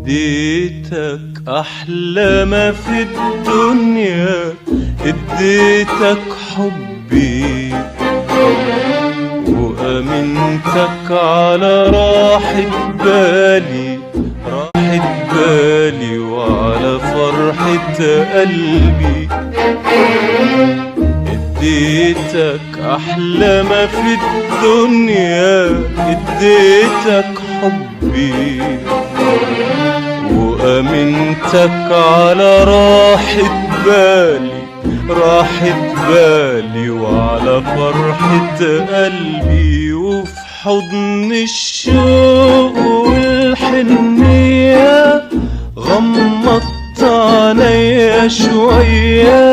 اديتك احلى ما في الدنيا، اديتك حبي وامنتك على راحة بالي، راحة بالي وعلى فرحة قلبي. اديتك احلى ما في الدنيا، اديتك حبي وامنتك على راحة بالي، راحة بالي وعلى فرحة قلبي. وفي حضن الشوق والحنية غمضت عينيا شوية.